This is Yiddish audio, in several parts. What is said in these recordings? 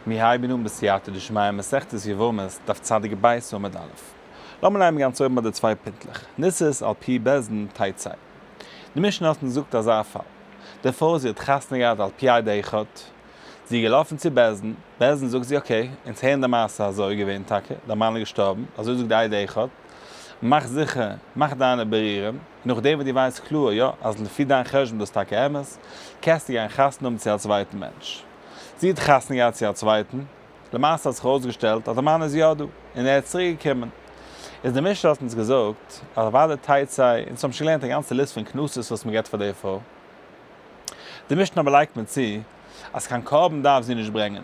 מיר הייבן אן בסייעתא דשמיא מסכת יבמות, דף צדיק ב' עמוד א'. לאמיר נעמען גאנץ אויבן ביי די צוויי פינטלעך, ניסת על פי בית דין תצא. די משנה האט אונז געזאגט אזא פאל. די פרוי זי האט חתונה געהאט על פי עד אחד, זי איז געלאפן צו בית דין, בית דין זאגט זי okay, אונז הערן די מעשה אזוי געווען טאקע, דיין מאן איז געשטארבן, אזוי זאגט די עד אחד, מאך זיכער, מאך דיינע בירורים, נאכדעם וואס דו ווייסט קלאר יא אז לפי דיין חשבון דאס טאקע אמת, קענסטו גיין חתונה האבן צו א צווייטן מענטש. זי האט חתונה געהאט צו א צווייטן, למעשה האט זיך ארויסגעשטעלט אז די מאן איז יא דא, און ער איז צוריק געקומען. איז די משנה האט אונז געזאגט אז אוודאי תצא, אונז האבן שוין געלערנט א גאנצע ליסט פון קנסות וואס מען געבט פאר די פרוי. די משנה אבער לייגט מען צו אז קיין קרבן דארף זי נישט ברענגען.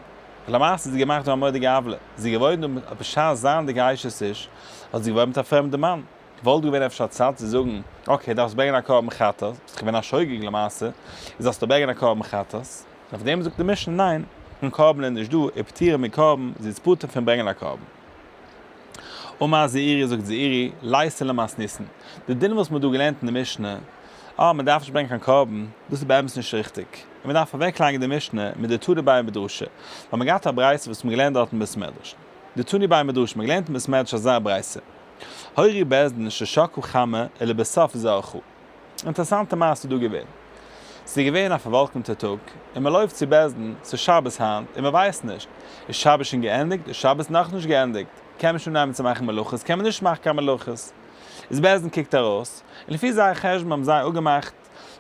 למעשה האט זי געמאכט דא א מורא'דיגע עוולה, זי איז געוואוינט דא מיט, בשעת זייענדיג א אשת איש, האט זי געוואוינט מיט א פרעמדע מאן. וואלט געווען אפשר א צד צו זאגן, okay דארפסט ברענגען א קרבן חטאת, ביסט דאך געווען א שוגג למעשה, איז דארפסטו ברענגען א קרבן חטאת. אויף דעם זאגט די משנה ניין, קיין קרבן איז נישט דא, ופטורה מקרבן, זי איז פטור פון ברענגען א קרבן. אמר זעירי זאגט זעירי, ליתא למתניתין, די דין וואס מען האט דא געלערנט אין די משנה, אה מען דארף נישט ברענגען קיין קרבן, דאס איז באמת נישט ריכטיג, און מען דארף אוועקלייגן די משנה מיט די תנא בי מדרשא, ווייל מען געהאט א ברייתא וואס מען געלערנט דארט אין בית מדרש, די תנא בי מדרשא, מען געלערנט אין בית מדרש אזא ברייתא. הורו בית דין ששקעה חמה ולבסוף זרחה. אינטערעסאנטע מעשה איז דא געווען. ס'איז געווען א פארוואלקענטע טאג, און מען לויפט צו בית דין, ס'איז שבת היינט, און מען ווייסט נישט, איז שבת שוין געענדיגט, איז שבת נאכנישט געענדיגט, קען מען שוין אנהייבן צו מאכן מלאכות, קען מען נישט מאכן קיין מלאכות. איז בית דין קוקט ארויס, און לפי זייער חשבון האבן זיי אפגעמאכט,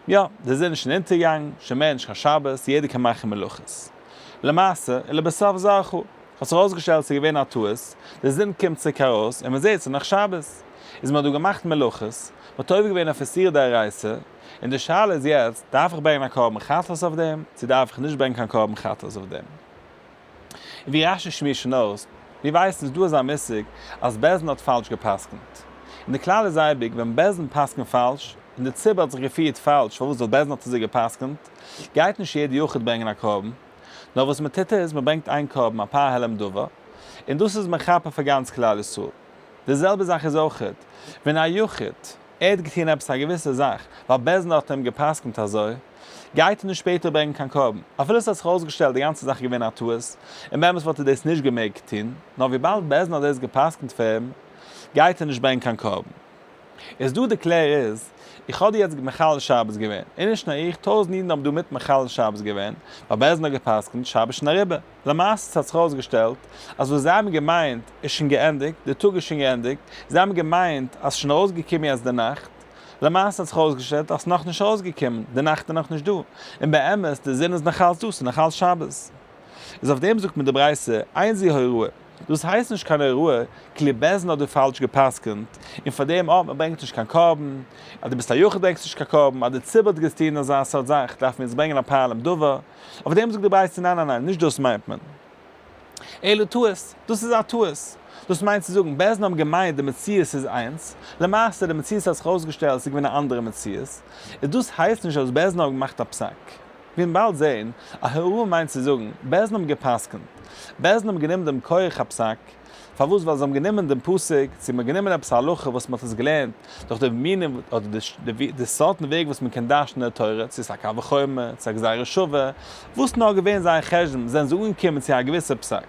יא, די זון איז שוין אונטערגעגאנגען, שוין מער נישט קיין שבת, יעדער קען מאכן מלאכות. למעשה, ולבסוף זרחה. האט זיך ארויסגעשטעלט ס'איז געווען א טעות, די זון קומט צוריק ארויס און מ'זעט ס'איז נאך שבת. איז מ'האט דא געמאכט מלאכות, מ'האט עובר געווען אויף איסור דאורייתא, און די שאלה איז יעצט, דארף איך ברענגען א קרבן חטאת אויף דעם, צו דארף איך נישט ברענגען קיין קרבן חטאת אויף דעם? און ווי רש"י שמועסט שוין אויס, מיר ווייסן איז דא אזא מושג אז בית דין האט פאלש גע'פסק'נט. און די כלל איז אייביג ווען בית דין פסק'נט פאלש, און די ציבור האט זיך געפירט פאלש פארוואס ווייל בית דין האט אזוי גע'פסק'נט, גייט נישט יעדע יחיד ברענגען א קרבן, נאר וואס מען טוט איז, מען ברענגט איין קרבן, א פר העלם דבר, און דאס איז מכפר פאר גאנץ כלל ישראל. די זעלבע זאך איז אויכעט, ווען א יחיד, ער האט געטון עפעס א געוויסע זאך, ווייל בית דין האט אים גע'פסק'נט אזוי, גייט ער נישט שפעטער ברענגען קיין קרבן, אפילו עס האט זיך ארויסגעשטעלט די גאנצע זאך איז געווען א טעות, און באמת וואלט ער דאס נישט געמעגט טון, נאר וויבאלד בית דין האט דאס גע'פסק'נט פאר אים, גייט ער נישט ברענגען קיין קרבן. איז דא די קלער איז, איך האב דא יעצט מחלל שבת געווען, און נישט נאר איך, טויזנט אידן האבן דא מיט מחלל שבת געווען, ווייל בית דין האט גע'פסק'נט שבת שוין אריבער. למעשה ס'האט זיך ארויסגעשטעלט אז וואס זיי האבן געמיינט איז שוין געענדיגט, די טאג איז שוין געענדיגט, זיי האבן געמיינט אז ס'שוין ארויסגעקומען יעצט די נאכט, למעשה האט זיך ארויסגעשטעלט אז ס'נאכנישט ארויסגעקומען, די נאכט איז נאכנישט דא, און באמת די זון איז נאכאלץ דא, ס'איז נאכאלץ שבת. איז אויף דעם זאגט מען די ברייתא, אין זו הוראה, דאס הייסט נישט קיין הוראה, כאילו בית דין האט דיר פאלש גע'פסק'נט, און פאר דעם אה, מען ברענגט נישט קיין קרבן, אז דו ביסט א יחיד ברענגסט נישט קיין קרבן, אז די ציבור האט געטון אזא סארט זאך דארף מען יעצט ברענגען א פר העלם דבר, אויף דעם זאגט די ברייתא ניין ניין ניין, נישט דאס מיינט מען. אלא טעות, דאס איז א טעות. דאס מיינט צו זאגן, בית דין האבן געמיינט די מציאות איז איינס, למעשה די מציאות האט זיך ארויסגעשטעלט ס'איז געווען א אנדערע מציאות, איז דאס הייסט נישט אז בית דין האבן געמאכט א פסק. ווי מיר באלד זעהן, א הוראה מיינט צו זאגן, בית דין האבן גע'פסק'נט. בית דין האבן גענומען דעם כח הפסק, פארוואס? ווייל זיי האבן גענומען דעם פסוק, צו מ'האט גענומען עפעס א הלכה וואס מ'האט עס געלערנט דורך די מינים אדער די סארטן וועג וואס מ'קען דרש'נען די תורה, צו ס'איז א קל וחומר, צו א גזירה שווה, וואס נאר געווען זייער חשבון, זענען זיי אנגעקומען צו א געוויסע פסק.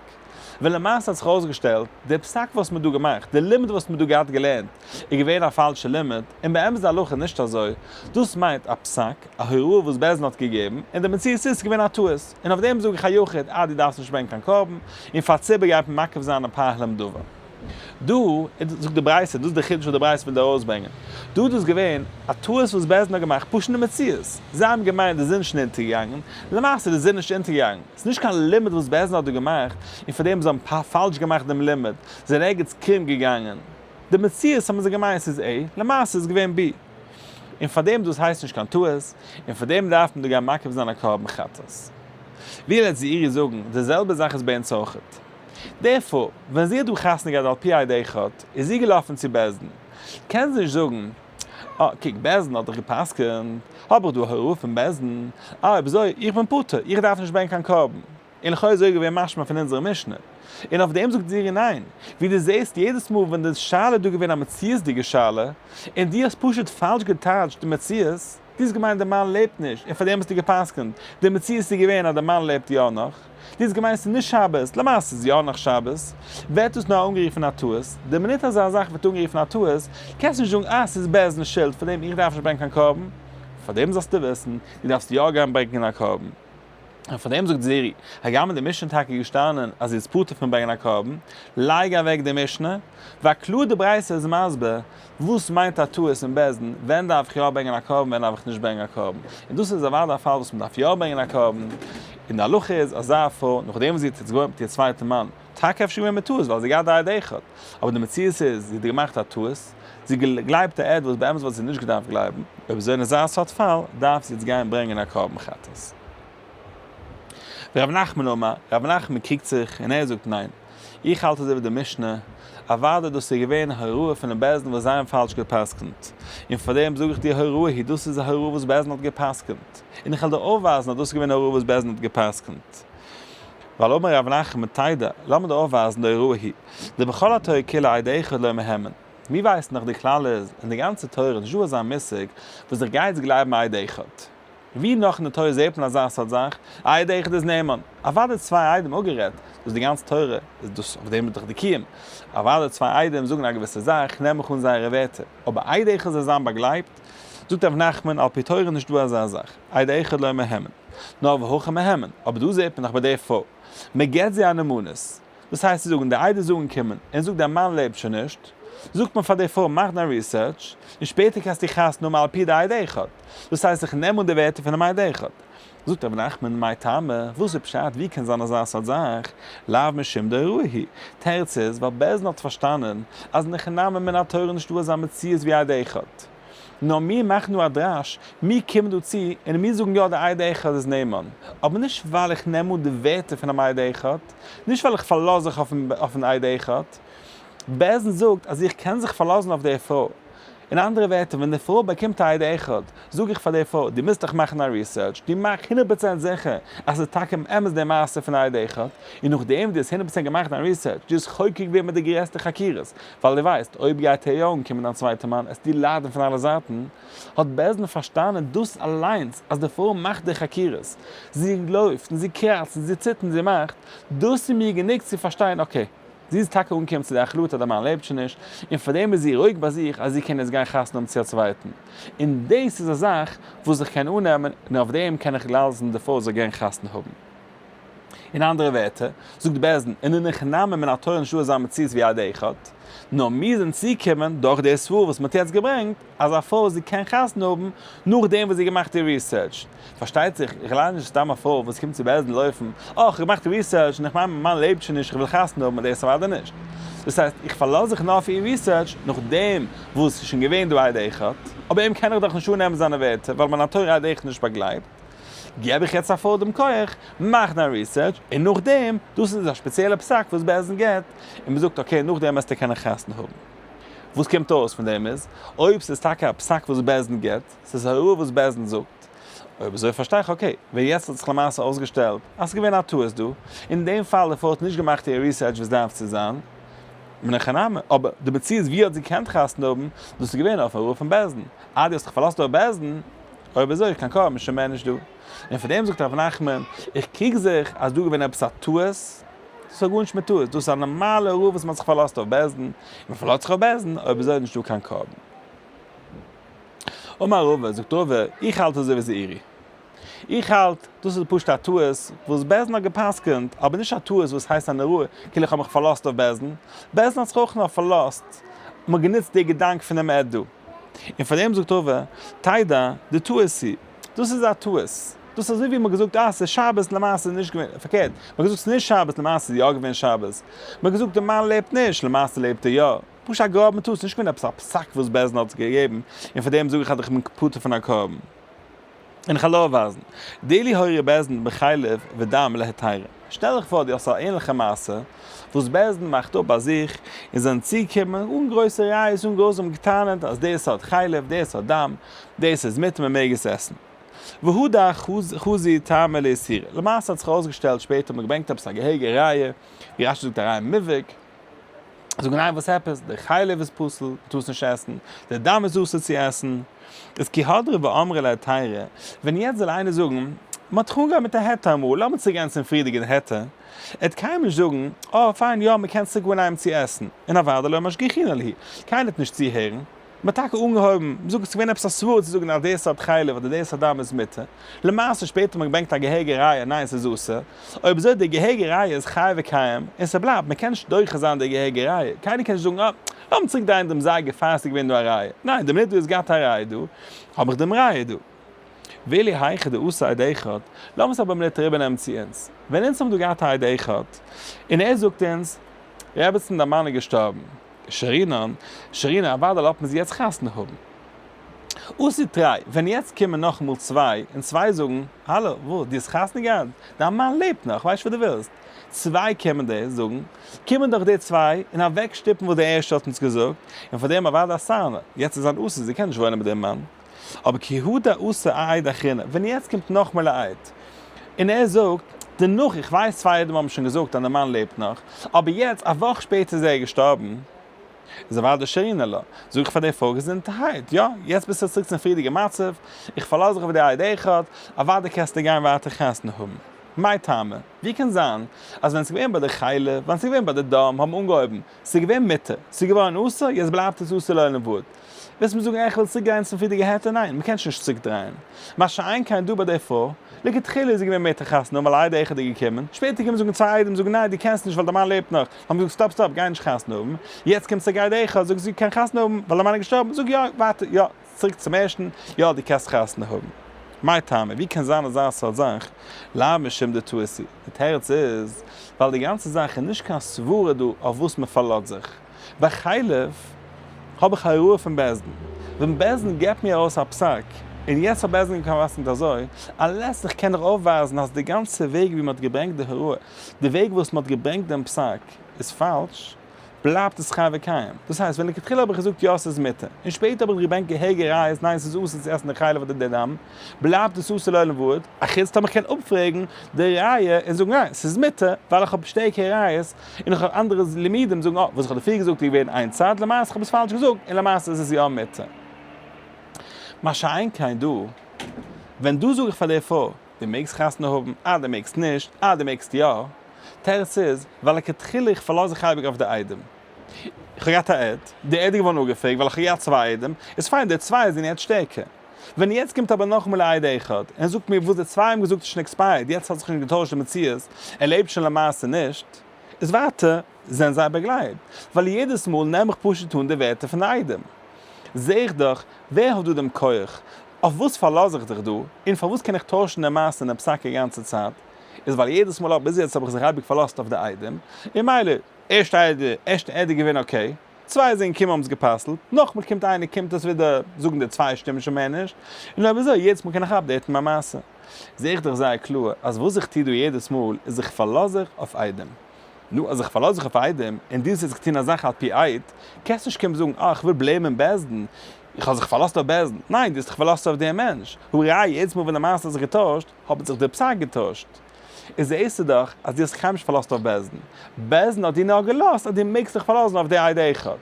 ווען למעשה האט זיך ארויסגעשטעלט, די פסק וואס מ'האט דא געמאכט, די לימוד וואס מ'האט דא געהאט געלערנט, איז געווען א פאלשע לימוד, און באמת איז די הלכה נישט אזוי. דאס מיינט א פסק, א הוראה וואס בית דין האט געגעבן, און די מציאות איז ס'איז געווען א טעות, און אויף דעם זאג איך א יחיד, אה דו דארפסט נישט ברענגען קיין קרבן, און פאר ציבור גייט מען מקריב זיין א פר העלם דבר. דא זאגט די ברייתא, דאס איז די חידוש וואס די ברייתא וויל דא ארויסברענגען, דא איז דאס געווען א טעות וואס בית דין האט געמאכט, פשוט אין די מציאות, זיי האבן געמיינט די זון איז שוין אונטערגעגאנגען, למעשה איז די זון נישט אונטערגעגאנגען, ס'איז נישט קיין לימוד וואס בית דין האט דא געמאכט, און פאר דעם זיי האבן פאלש געמאכט דעם לימוד, זיי זענען ערגעץ קרום געגאנגען, די מציאות האבן זיי געמיינט ס'איז A, למעשה איז געווען B. און פאר דעם דאס הייסט נישט קיין טעות, און פאר דעם דארף מען דא גיין מקריב זיין א קרבן חטאת. ווי לעצט זעירי זאגן, די זעלבע זאך איז ביי אונז אויכעט. דערפאר, ווען זי האט דא חתונה געהאט על פי עד אחד, איז זי געלאפן צו בית דין. קען זי נישט זאגן, אה, קוק, בית דין האט דאך גע'פסק'נט, האב איך דא א הוראה פון בית דין, אה, אויב אזוי, איך בין פטור, איך דארף נישט ברענגען קיין קרבן. און לכאו' אזוי געווען משמע פון אונזערע משנה. און אויף דעם זאגט זעירי ניין. ווי דו זעסט יעדעס מאל ווען די שאלה איז דא געווען א מציאות'דיגע שאלה, און דו האסט פשוט פאלש געטייטשט די מציאות. דו האסט געמיינט דער מאן לעבט נישט און פאר דעם האסטו גע'פסק'נט, די מציאות איז געווען אז דער מאן לעבט יא נאך, דו האסט געמיינט ס'איז נישט שבת, למעשה איז יא נאך שבת, ווערט דאס נאר אנגערופן א טעות, די מינוט אזא זאך ווערט אנגערופן א טעות, קענסטו נישט זאגן אה ס'איז בית דין'ס שולד פאר דעם איך דארף נישט ברענגען קיין קרבן, פאר דעם זאלסטו וויסן, דו דארפסט יא גיין ברענגען א קרבן. און פאר דעם זאגט זעירי, הגם אין די משנה טאקע געשטאנען אז זי איז פטור פון ברענגען א קרבן, לייג אוועק די משנה, ווייל קלאר די ברייתא איז מסביר וואס מיינט א טעות אין בית דין, ווען דארף איך יא ברענגען א קרבן ווען דארף איך נישט ברענגען א קרבן, און דאס איז אוודאי א פאל וואס מען דארף יא ברענגען א קרבן, און די הלכה איז אזא פרוי נאכדעם וואס זי האט יעצט געוואוינט מיט איר צווייטע מאן, טאקע אפשר געווען מיט טעות ווייל זי געהאט א עד אחד, אבער די מציאות איז זי האט געמאכט א טעות, זי געגלייבט א עד וואס באמת וואלט זי נישט געדארפט גלייבן, אויב אזוי אין אזא סארט פאל דארף זי יעצט גיין ברענגען א קרבן חטאת. ורב נחמן אמר, רב נחמן קריגט זיך און ער זאגט ניין, איך האלט אזוי ווי די משנה, אוודאי דאס איז געווען הוראה פונעם בית דין וואס זיי האבן פאלש גע'פסק'נט, און פארדעם זאג איך דיר הוראה היא, דאס איז א הוראה וואס בית דין האט גע'פסק'נט, און איך וועל דיר אויפווייזן אז דאס איז געווען א הוראה וואס בית דין האט גע'פסק'נט. ווייל אמר רב נחמן תדע, לאמיר דיר אויפווייזן די הוראה היא, דבכל התורה כולה עד אחד לא מהימן. מיר ווייסן דאך די כלל איז, אין די גאנצע תורה איז נישטא אזא מושג וואס איך גיי יעצט גלייבן עד אחד. ווי נאך אין די תורה זעט מען אזא סארט זאך? א עד אחד איז נאמן. אוודאי צוויי עדים אפגערעדט, דאס די גאנצע תורה איז דאס אויף דעם איז דאך די קיום. אוודאי צוויי עדים זאגן א געוויסע זאך, נעם איך אן זייערע ווערטער. אבער עד אחד זאל זיין באגלייבט? זאגט ר' נחמן, על פי תורה איז נישטא אזא זאך, עד אחד לא מהימן. נאר והכא מהימן. אבער דא זעט מען דאך ביי די פרוי. מען געבט זי א נאמנות. דאס הייסט צו זאגן, די עדות זאגן קומען, און זאגט דיין מאן לעבט שוין נישט, זאגט מען פאר די פרוי מאך דיין research, און שפעטער קענסטו חתונה האבן על פי די עד אחד. דאס הייסט איך נעם אן די ווערטער פונעם עד אחד. זאגט רבי נחמן, מאי טעמא, וואס איז פשט, ווי קען זיין אזא סארט זאך, לאו משום דהוראה היא. תירוץ איז, ווייל בית דין האט פארשטאנען, אז אין הכי נמי מן התורה נישטא אזא מציאות ווי עד אחד. נאר מיר מאכן דא א דרש, מיר קומען דא צו און מיר זאגן יא די עד אחד איז נאמן, אבער נישט ווייל איך נעם אן די ווערטער פונעם עד אחד, נישט ווייל איך פארלאז זיך אויפן עד אחד, בית דין זאגט אז איך קען זיך פארלאזן אויף די פרוי. אין אנדערע ווערטער, ווען די פרוי באקומט א עד אחד, זאג איך פאר די פרוי, דו מוזט דיך מאכן א research, דו מאך 100% זיכער אז ס'איז טאקע אמת די מעשה פון א עד אחד, און נאכדעם וואס דו האסט 100% געמאכט דיין research, דו האסט חוקר געווען מיט די גרעסטע חקירות, ווייל דו ווייסט, אויב גייט ער יא אנקומען דיין צווייטע מאן, עסטו ליידן פון אלע זייטן, האט בית דין פארשטאנען דאס אליינס אז די פרוי מאכט די חקירות, זי לויפט און זי קראצט און זי טוט און זי מאכט, דאס איז מיר גענוג צו פארשטיין okay, זי איז טאקע אנגעקומען צו די החלטה אז די מאן לעבט שוין נישט, און פאר דעם איז זי רואיג ביי זיך אז זי קען יעצט גיין חתונה האבן צו א צווייטן. און דאס איז א זאך וואס איך קען אננעמען און אויף דעם קען איך לאזן די פרוי זאל גיין חתונה האבן. אין אנדערע ווערטער, זאגט בית דין, אין הכי נמי מן התורה נישטא אזא מציאות ווי עד אחד, נאר מיר זענען צוגעקומען דורך די סברא וואס מען האט יעצט געברענגט, אז א פרוי זי קען חתונה האבן נאכדעם וואס זי האט געמאכט איר research. פארשטייט זיך, איך לייד נישט סתם א פרוי וואס קומט צו בית דין לויפן, אה, איך האב געמאכט research און איך מיין מיין מאן לעבט שוין נישט, איך וויל חתונה האבן, דאס אוודאי נישט. דאס הייסט, איך פארלאז זיך נאר אויף איר research נאכדעם וואס ס'איז שוין געווען דא עד אחד, אבער אים קען איך דאך נישט אננעמען זיינע ווערטער ווייל מן התורה עד אחד נישט באגלייבט. געב איך יעצט א פרוי דעם כח, מאך דיין research, און נאכדעם, דאס איז א שפעציעלע פסק וואס בית דין געבט, און מ'זאגט okay, נאכדעם וועסטו קענען חתונה האבן. וואס קומט אויס פון דעם איז, אויב ס'איז טאקע א פסק וואס בית דין גיבט, ס'איז א הוראה וואס בית דין זאגט, אויב אזוי פארשטיי איך okay, ווען יעצט האט זיך למעשה אויסגעשטעלט אז ס'איז געווען א טעות דא, אין דעם פאל די פרוי האט נישט געמאכט איר research ווי ס'דארף צו זיין, מן הכי נמי, אבער די מציאות ווי האט זי געקענט חתונה האבן, דאס איז געווען אויף הוראה פון בית דין, אה דו האסט דיך פארלאזט אויף בית דין, אויב אזוי קיין קרבן איז שוין מער נישט דא. און פאר דעם זאגט ר' נחמן, איך קריג זיך אז דא איז געווען עפעס א טעות, דאס האט גארנישט מיט טעות, דאס איז א נארמאלע הוראה וואס מען האט זיך פארלאזט אויף בית דין, און מען פארלאזט זיך אויף בית דין, אויב אזוי איז נישטא קיין קרבן. אמר רבא, זאגט רבא, איך האלט אזוי ווי זעירי. איך האלט, דאס איז פשוט א טעות וואס בית דין האט גע'פסק'נט, אבער נישט א טעות וואס הייסט אן הוראה, כאילו איך האב מיך פארלאזט אויף בית דין. בית דין האט זיך אויך נאר פארלאזט, מען האט גענוצט די געדאנק פונעם עד דא. און פאר דעם זאגט רבא, תדע, די טעות היא. דאס איז א טעות. דאס איז אזוי ווי מען האט געזאגט אה ס'איז שבת למעשה איז נישט געווען, פארקערט, מען האט געזאגט ס'איז נישט שבת למעשה איז יא געווען שבת. מען האט געזאגט די מאן לעבט נישט, למעשה לעבט ער יא. פשוט א גראבן טעות, נישט געווען עפעס א פסק וואס בית דין האט געגעבן, און פאר דעם זאג איך אז איך בין פטור פון א קרבן. און איך וועל אויפווייזן. דאילו הורו בית דין בחלב ודם להתירא. שטעל דיך פאר דו האסט א ענליכע מעשה וואס בית דין מאכט אפ ביי זיך און זענען צוגעקומען אן גרויסע ראיות אן גרויס האבן געטענה'ט אז דאס האט חלב דאס האט דם דאס איז מותר מען מעג עס עסן. והדר חזו טעמא לאיסורא. למעשה האט זיך ארויסגעשטעלט שפעטער האט מען געברענגט עפעס א געהעריגע ראיה ווי רשי זאגט א ראיה מובהק. זאגן ניין וואס עפעס, די חלב איז פסול, דו טארסט נישט עסן, די דם איז אסור צו עסן, איז כי הדרא ואמרי להיתירא, ווען יעצט זאל איינער זאגן, מ'האט זיך אנגעהויבן מיט א היתר אמאל, לאמיר צוריק גיין צום פריערדיגן היתר, ער וועט קיינמאל נישט זאגן, אה פיין יא מ'קען צוריק אנהייבן צו עסן, און אוודאי לא משגיחינן להו, קיינער וועט נישט צוהערן. מ'האט טאקע אנגעהויבן, מ'זאגט עס איז געווען עפעס א סברא צו זאגן אז די סארט חלב אדער די סארט דם איז מותר, למעשה שפעטער האט מען געברענגט א געהעריגע ראיה ניין ס'איז אסור, אויב אזוי די געהעריגע ראיה איז חי וקיים און ס'בלייבט, מ'קען נישט דוחה זיין די געהעריגע ראיה, קיינער קען נישט זאגן אה, לאמיר צוריק דרייען דעם זייגער פאר ס'איז געווען דא א ראיה, ניין די מינוט דו האסט געהאט א ראיה דא, האב איך דעם ראיה דא. ואילו היכא דאתא עד אחד, לאמיר עס אבער א מינוט אריבערנעמען צו אונז, ווען אונז האבן דא געהאט א עד אחד, און ער זאגט אונז, רעבעצן דיין מאן איז געשטארבן, שרינן, שרינן, אוודאי לאזט מען זי יעצט חתונה האבן. אתו תרי, ווען יעצט קומען נאכאמאל צוויי, און צוויי זאגן, האלא, וואס, דו האסט חתונה געהאט? דיין מאן לעבט נאך, ווייסט וואס דו ווילסט? צוויי קומען דאס זאגן, קומען דאך די צוויי און אוועק שטופן וואס די ערשטע האט אונז געזאגט, און פאר דעם אוודאי אסרנה, יעצט איז אן אסור, זי קען נישט וואוינען מיט דעם מאן. אבער כי הא דאתא אעד אחרינא, ווען יעצט קומט נאכמאל א עד, און ער זאגט, דערנאך, איך ווייס צוויי עדים האבן שוין געזאגט אז דער מאן לעבט נאך, אבער יעצט א וואך שפעטער איז ער געשטארבן, איז אוודאי שרינן לה, זאג איך פאר די פרוי געזונטערהייט, יא, יעצט ביסטו צוריק צום פריערדיגע מצב, איך פארלאז זיך אויף די עד אחד, אוודאי קענסטו גיין ווייטער חתונה האבן. מאי טעמא? ווי קען זיין אז ווען ס'איז געווען ביי די חלב, ווען ס'איז געווען ביי די דם האבן אנגעהויבן, ס'איז געווען מותר, ס'איז געווארן אסור, יעצט בלייבט עס אסור לעולם ועד. וועסט מיר זאגן איך וויל צוריק גיין צום פריערדיגע היתר? ניין, מ'קען שוין נישט צוריק דרייען. מה שאין כן דא ביי די פרוי, לכתחילה איז זי געווען מותר חתונה האבן ווייל א עד אחד איז געקומען, שפעטער קומען זאגן צוויי עדים זאגן ניין דו קענסט נישט ווייל דיין מאן לעבט נאך, האבן געזאגט stop stop גיי נישט חתונה האבן, יעצט קומט צוריק עד אחד זאגט זי קען חתונה האבן ווייל דיין מאן איז געשטארבן, זאג יא ווייטער יא. צוריק צום ערשטן, יא דו קענסט חתונה האבן. מאי טעמא, ווי קען זיין אזא סארט זאך, לאו משום דטעות היא. די תירוץ איז, ווייל די גאנצע זאך איז נישט קיין סברה דא אויף וואס מען פארלאזט זיך. ביי חלב האב איך א הוראה פון בית דין. ווען בית דין געבט מיר ארויס א פסק, און יעצט האט בית דין גע'פסק'נט אזוי, unless איך קען דאך אויפווייזן אז די גאנצע וועג ווי מען האט געברענגט די הוראה, די וועג וואס מען האט געברענגט דעם פסק איז פאלש, בלייבט עס חי וקיים. דאס הייסט, ווען לכתחילה האב איך געזאגט יא ס'איז מותר, און שפעטער האב איך געברענגט געהעריגע ראיות ניין ס'איז אסור צו עסן די חלב אדער די דם, בלייבט עס אסור לעולם ועד, אחוץ טאמער כ'קען אפפרעגן די ראיה און זאגן ניין ס'איז מותר ווייל איך האב שטערקערע ראיות, און איך האב אנדערע לימודים זאגן אה וואס איך האב דיר פריער געזאגט איז געווען איין צד, למעשה איך האב עס פאלש געזאגט און למעשה איז עס יא מותר. מה שאין כן דא, ווען דא זאג איך פאר די פרוי, דו מעגסט חתונה האבן, אה דו מעגסט נישט, אה דו מעגסט יא. תירוץ איז, ווייל לכתחילה איך פארלאז זיך אייביג אויף די עדים. איך האב געהאט א עד, די עד איז געווארן אפגעפרעגט ווייל איך האב געהאט צוויי עדים, איז פיין די צוויי זענען יעצט שטערקער. ווען יעצט קומט אבער נאכאמאל א עד אחד, און ער זאגט מיר וואס די צוויי האבן געזאגט איז שוין expired, יעצט האט זיך שוין געטוישט די מציאות, ער לעבט שוין למעשה נישט, איז ווייטער זענען זיי באגלייבט, ווייל יעדעס מאל נעם איך פשוט אן די ווערטער פון די עדים. זע איך דאך, ווער האט דא דעם כח? אויף וואס פארלאז איך זיך דא? און פארוואס קען איך טוישן די מעשה און דעם פסק א גאנצע צייט? איז ווייל יעדעס מאל ביז יעצט האב איך זיך אייביג פארלאזט אויף די עדים, און מילא, ערשטע עד, ערשטע עד איז געווען okay, צוויי זענען געקומען האבן עס גע'פסל'ט, נאכמאל קומט איינער קומט עס ווידער זאגן די צוויי שטימען שוין מער נישט, און אויב אזוי יעדעס מאל קען איך update ן מיין מעשה. זע איך דאך זייער קלאר אז וואס איך טו דא יעדעס מאל איז איך פארלאז זיך אויף עדים. נו, אז איך פארלאז זיך אויף עדים, און דו האסט יעצט געטון א זאך על פי עד, קענסט נישט קומען זאגן אה איך וויל blame ען בית דין, איך האב זיך פארלאזט אויף בית דין. ניין, דו האסט דיך פארלאזט אויף דעם מענטש. הא ראי', יעדעס מאל ווען די מעשה האט זיך געטוישט, האט זיך דער פסק געטוישט. איז זעהסטו דאך אז דו האסט זיך קיינמאל נישט פארלאזט אויף בית דין. בית דין האט דיר נאר געלאזט אז דו מעגסט זיך פארלאזן אויף די עד אחד.